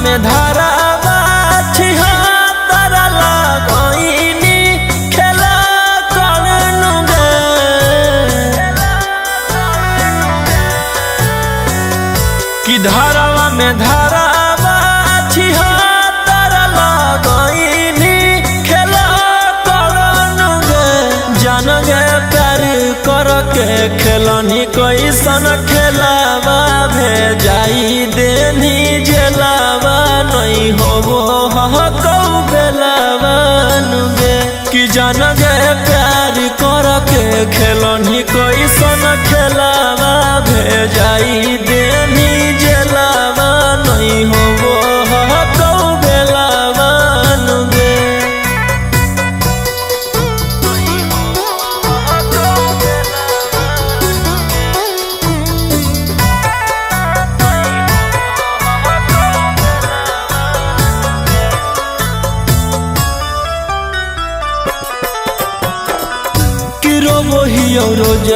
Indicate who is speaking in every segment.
Speaker 1: में धारावा 76 लगइनी खेला करनु गे। कि धारावा में धारावा 76 लगइनी खेला करनु गे। जान गे प्यार कर के खेलनी कैसन खेलावा भेजाई देनी जेलावा नहीं होबो हकौ बेलावा नुगे। कि जान गे प्यार कर के खेलनी कैसन खेलावा भेजाई देनी जेलावा नहीं होबो हकौ बेलावा नुगे। रोज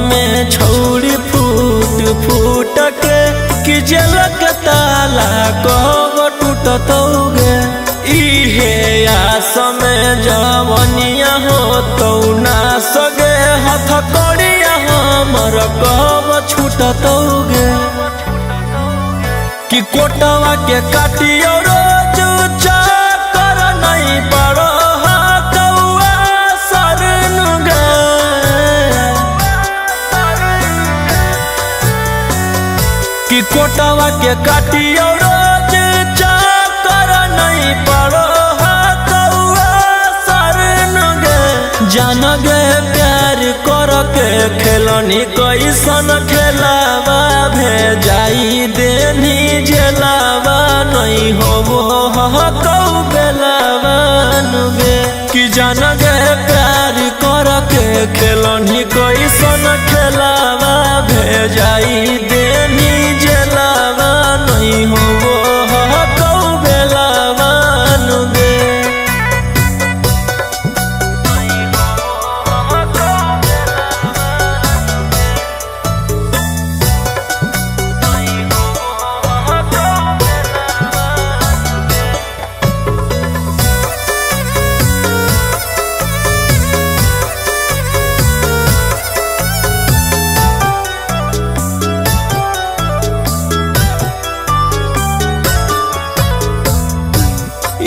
Speaker 1: में छौड़ी फूट फूट के कि जलक ताला कब टूटतौगे। इहे आस में जवनिया हो तौ ना सगे हथ कड़िया हमर कब छूटतौगे। कि कोटवा के काटियो रोज चक्कर नहीं पड़ो कि कोटवा के काटियो रोज चक्कर नहीं पड़ो हकौआ सरन गे। जान गे प्यार कर के खेलनी कैसन खेलावा भेजाई देनी जेलावा नहीं होबो हकौ बेलावा नुगे। कि जान गे प्यार कर के खेलनी कैसन खेलावा भेजाई देनी जेलावा नहीं होबो हकौ बेलावा नुगे।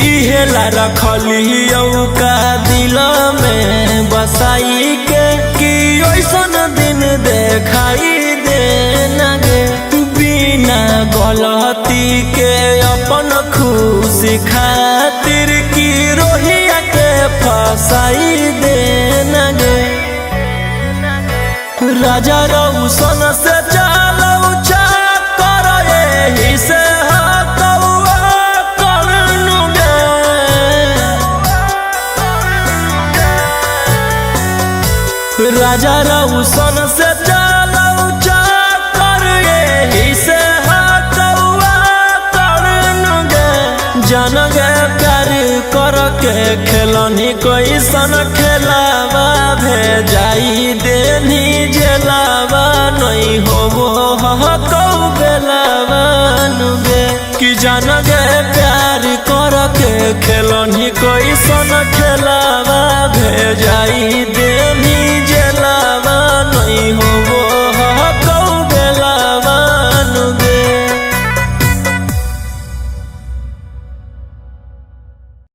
Speaker 1: इहेला रखलियौ का दिल में बसाई के कि ऐसन दिन देखाई दे गे। बिना गलती के अपन खुशी खातिर की रोहिया के फसाई दे गे। राजा रौशन से चालौ चक्कर एही से राजा रौशन से चालौ चक्कर एही से हकौआ करनु गे। जान गे प्यार कर के खेलनी कैसन खेलावा भेजाई देनी जेलावा नहीं होबो हकौ बेलावा नुगे। कि जान गे प्यार कर के खेलनी कैसन खेलावा भेजाई देनी